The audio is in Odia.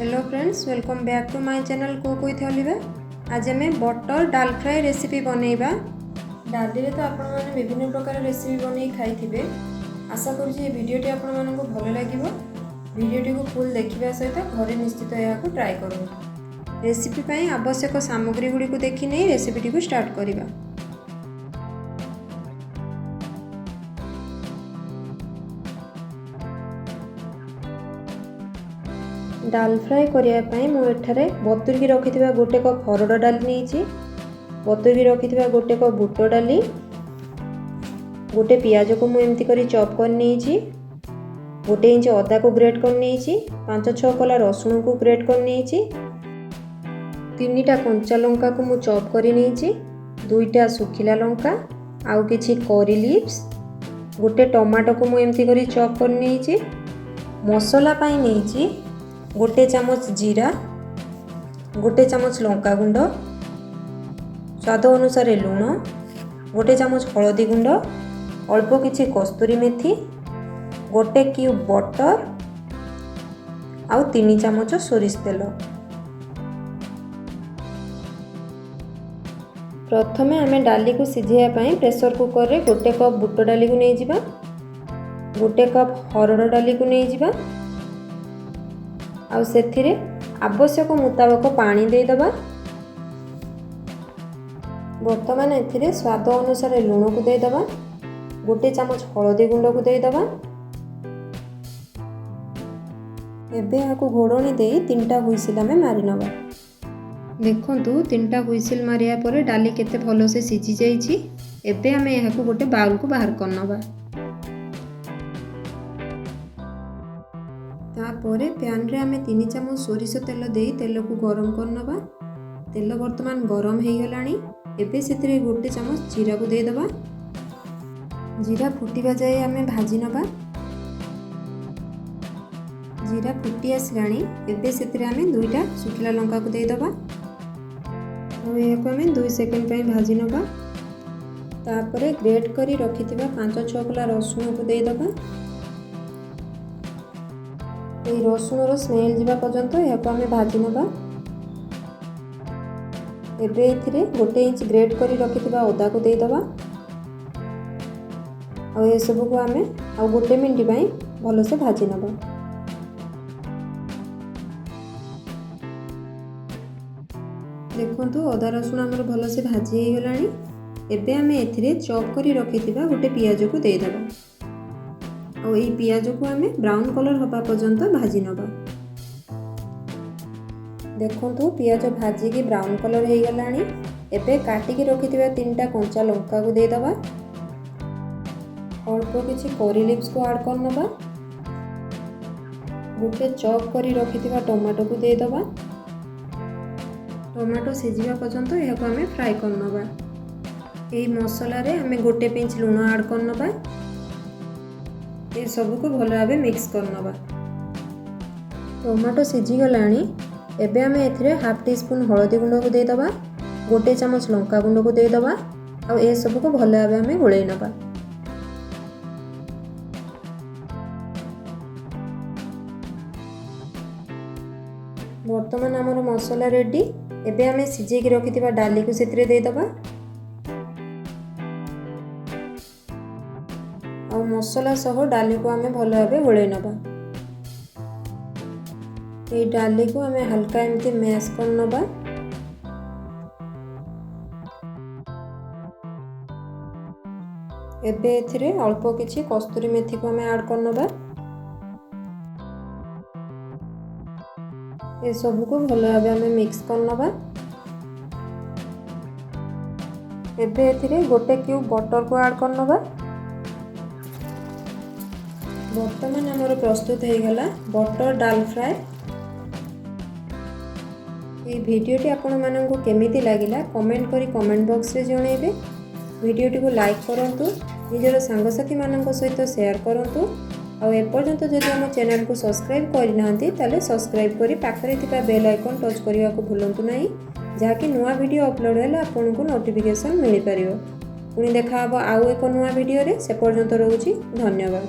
Hello friends, welcome back to my channel Cook with Oliva. ଆଜି ଆମେ ବଟର୍ ଡାଲ ଫ୍ରାଏ ରେସିପି ବନେଇବା। ଡାଲିରେ ତ ଆପଣମାନେ ବିଭିନ୍ନ ପ୍ରକାର ରେସିପି ବନେଇ ଖାଇଥିବେ। ଆଶା କରୁଛି ଏ ଭିଡ଼ିଓଟି ଆପଣମାନଙ୍କୁ ଭଲ ଲାଗିବ। ଭିଡ଼ିଓଟିକୁ ଫୁଲ୍ ଦେଖିବା ସହିତ ଘରେ ନିଶ୍ଚିତ ଏହାକୁ ଟ୍ରାଏ କରନ୍ତୁ। ରେସିପି ପାଇଁ ଆବଶ୍ୟକ ସାମଗ୍ରୀ ଗୁଡ଼ିକୁ ଦେଖି ନେଇ ରେସିପିଟିକୁ ଷ୍ଟାର୍ଟ କରିବା। ଡାଲ ଫ୍ରାଏ କରିବା ପାଇଁ ମୁଁ ଏଠାରେ ବତୁରିକି ରଖିଥିବା 1 କପ୍ ହରଡ଼ ଡାଲି ନେଇଛି, ବତୁରିକି ରଖିଥିବା 1 କପ୍ ବୁଟ ଡାଲି, 1 ପିଆଜକୁ ମୁଁ ଏମିତି କରି ଚପ୍ କରି ନେଇଛି, 1 ଇଞ୍ଚ ଅଦାକୁ ଗ୍ରେଟ୍ କରି ନେଇଛି, 5-6 କୋଲା ରସୁଣକୁ ଗ୍ରେଟ୍ କରି ନେଇଛି, 3ଟା କଞ୍ଚା ଲଙ୍କାକୁ ମୁଁ ଚପ୍ କରି ନେଇଛି, 2ଟା ଶୁଖିଲା ଲଙ୍କା ଆଉ କିଛି କରି ଲିଭ୍ସ, 1 ଟମାଟୋକୁ ମୁଁ ଏମିତି କରି ଚପ୍ କରି ନେଇଛି। ମସଲା ପାଇଁ ନେଇଛି 1 ଚାମଚ ଜିରା, 1 ଚାମଚ ଲଙ୍କା ଗୁଣ୍ଡ, ସ୍ୱାଦ ଅନୁସାରେ ଲୁଣ, 1 ଚାମଚ ହଳଦୀ ଗୁଣ୍ଡ, ଅଳ୍ପ କିଛି କସ୍ତୁରୀ ମେଥି, 1 କ୍ୟୁବ୍ ବଟର୍ ଆଉ 3 ଚାମଚ ସୋରିଷ ତେଲ। ପ୍ରଥମେ ଆମେ ଡାଲିକୁ ସିଝାଇବା ପାଇଁ ପ୍ରେସର କୁକରରେ 1 କପ୍ ବୁଟ ଡାଲିକୁ ନେଇଯିବା, 1 କପ୍ ହରଡ଼ ଡାଲିକୁ ନେଇଯିବା ଆଉ ସେଥିରେ ଆବଶ୍ୟକ ମୁତାବକ ପାଣି ଦେଇଦେବା। ବର୍ତ୍ତମାନ ଏଥିରେ ସ୍ୱାଦ ଅନୁସାରେ ଲୁଣକୁ ଦେଇଦେବା, 1 ଚାମଚ ହଳଦୀ ଗୁଣ୍ଡକୁ ଦେଇଦେବା। ଏବେ ଏହାକୁ ଘୋଡ଼ଣୀ ଦେଇ 3ଟା ହୁଇସିଲ୍ ଆମେ ମାରିନେବା। ଦେଖନ୍ତୁ, 3ଟା ହୁଇସିଲ୍ ମାରିବା ପରେ ଡାଲି କେତେ ଭଲସେ ସିଝି ଯାଇଛି। ଏବେ ଆମେ ଏହାକୁ ଗୋଟେ ବାଉଲକୁ ବାହାର କରିନେବା। ତାପରେ ପ୍ୟାନ୍ରେ ଆମେ 3 ଚାମଚ ସୋରିଷ ତେଲ ଦେଇ ତେଲକୁ ଗରମ କରିନେବା। ତେଲ ବର୍ତ୍ତମାନ ଗରମ ହେଇଗଲାଣି। ଏବେ ସେଥିରେ 1 ଚାମଚ ଜିରାକୁ ଦେଇଦେବା। ଜିରା ଫୁଟିବା ଯାଏ ଆମେ ଭାଜି ନେବା। ଜିରା ଫୁଟି ଆସିଲାଣି। ଏବେ ସେଥିରେ ଆମେ 2ଟା ଶୁଖିଲା ଲଙ୍କାକୁ ଦେଇଦେବା ଆଉ ଏହାକୁ ଆମେ 2 ସେକେଣ୍ଡ ପାଇଁ ଭାଜି ନେବା। ତାପରେ ଗ୍ରେଟ୍ କରି ରଖିଥିବା 5-6 କୋଲା ରସୁଣକୁ ଦେଇଦେବା। ଏହି ରସୁଣର ସ୍ମେଲ୍ ଯିବା ପର୍ଯ୍ୟନ୍ତ ଏହାକୁ ଆମେ ଭାଜି ନେବା। ଏବେ ଏଥିରେ 1 ଇଞ୍ଚ ଗ୍ରେଟ୍ କରି ରଖିଥିବା ଅଦାକୁ ଦେଇଦେବା ଆଉ ଏସବୁକୁ ଆମେ ଆଉ 1 ମିନିଟ୍ ପାଇଁ ଭଲସେ ଭାଜି ନେବା। ଦେଖନ୍ତୁ, ଅଦା ରସୁଣ ଆମର ଭଲସେ ଭାଜି ହେଇଗଲାଣି। ଏବେ ଆମେ ଏଥିରେ ଚପ୍ କରି ରଖିଥିବା 1 ପିଆଜକୁ ଦେଇଦେବା ଆଉ ଏଇ ପିଆଜକୁ ଆମେ ବ୍ରାଉନ୍ କଲର୍ ହେବା ପର୍ଯ୍ୟନ୍ତ ଭାଜି ନେବା। ଦେଖନ୍ତୁ, ପିଆଜ ଭାଜିକି ବ୍ରାଉନ୍ କଲର୍ ହେଇଗଲାଣି। ଏବେ କାଟିକି ରଖିଥିବା 3ଟା କଞ୍ଚା ଲଙ୍କାକୁ ଦେଇଦେବା, ଅଳ୍ପ କିଛି କରି ଲିଭ୍ସକୁ ଆଡ଼୍ କରିନେବା, 1 ଚପ୍ କରି ରଖିଥିବା ଟମାଟୋକୁ ଦେଇଦେବା। ଟମାଟୋ ସିଝିବା ପର୍ଯ୍ୟନ୍ତ ଏହାକୁ ଆମେ ଫ୍ରାଏ କରିନେବା। ଏହି ମସଲାରେ ଆମେ 1 ପିଞ୍ଚ ଲୁଣ ଆଡ଼୍ କରିନେବା। ଏସବୁକୁ ଭଲ ଭାବେ ମିକ୍ସ କରିନେବା। ଟମାଟୋ ସିଝିଗଲାଣି। ଏବେ ଆମେ ଏଥିରେ ହାଫ୍ ଟି ସ୍ପୁନ୍ ହଳଦୀ ଗୁଣ୍ଡକୁ ଦେଇଦେବା, 1 ଚାମଚ ଲଙ୍କା ଗୁଣ୍ଡକୁ ଦେଇଦେବା ଆଉ ଏସବୁକୁ ଭଲ ଭାବେ ଆମେ ଗୋଳେଇ ନେବା। ବର୍ତ୍ତମାନ ଆମର ମସଲା ରେଡ଼ି। ଏବେ ଆମେ ସିଝେଇକି ରଖିଥିବା ଡାଲିକୁ ସେଥିରେ ଦେଇଦେବା ଆଉ ମସଲା ସହ ଡାଲିକୁ ଆମେ ଭଲ ଭାବେ ଗୋଳେଇ ନେବା। ଏଇ ଡାଲିକୁ ଆମେ ହାଲକା ଏମିତି ମ୍ୟାଶ୍ କରିନେବା। ଏବେ ଏଥିରେ ଅଳ୍ପ କିଛି କସ୍ତୁରୀ ମେଥିକୁ ଆମେ ଆଡ଼୍ କରିନେବା। ଏସବୁକୁ ଭଲ ଭାବେ ଆମେ ମିକ୍ସ କରିନେବା। ଏବେ ଏଥିରେ 1 କ୍ୟୁବ୍ ବଟର୍କୁ ଆଡ଼୍ କରିନେବା। ବର୍ତ୍ତମାନ ଆମର ପ୍ରସ୍ତୁତ ହେଇଗଲା ବଟର୍ ଡାଲ ଫ୍ରାଏ। ଏହି ଭିଡ଼ିଓଟି ଆପଣମାନଙ୍କୁ କେମିତି ଲାଗିଲା କମେଣ୍ଟ କରି କମେଣ୍ଟ ବକ୍ସରେ ଜଣାଇବେ। ଭିଡ଼ିଓଟିକୁ ଲାଇକ୍ କରନ୍ତୁ, ନିଜର ସାଙ୍ଗସାଥିମାନଙ୍କ ସହିତ ସେୟାର କରନ୍ତୁ ଆଉ ଏପର୍ଯ୍ୟନ୍ତ ଯଦି ଆମ ଚ୍ୟାନେଲକୁ ସବସ୍କ୍ରାଇବ୍ କରିନାହାନ୍ତି ତାହେଲେ ସବସ୍କ୍ରାଇବ୍ କରି ପାଖରେ ଥିବା ବେଲ୍ ଆଇକନ୍ ଟଚ୍ କରିବାକୁ ଭୁଲନ୍ତୁ ନାହିଁ, ଯାହାକି ନୂଆ ଭିଡ଼ିଓ ଅପଲୋଡ଼ ହେଲେ ଆପଣଙ୍କୁ ନୋଟିଫିକେସନ୍ ମିଳିପାରିବ। ପୁଣି ଦେଖା ହେବ ଆଉ ଏକ ନୂଆ ଭିଡ଼ିଓରେ। ସେ ପର୍ଯ୍ୟନ୍ତ ରହୁଛି, ଧନ୍ୟବାଦ।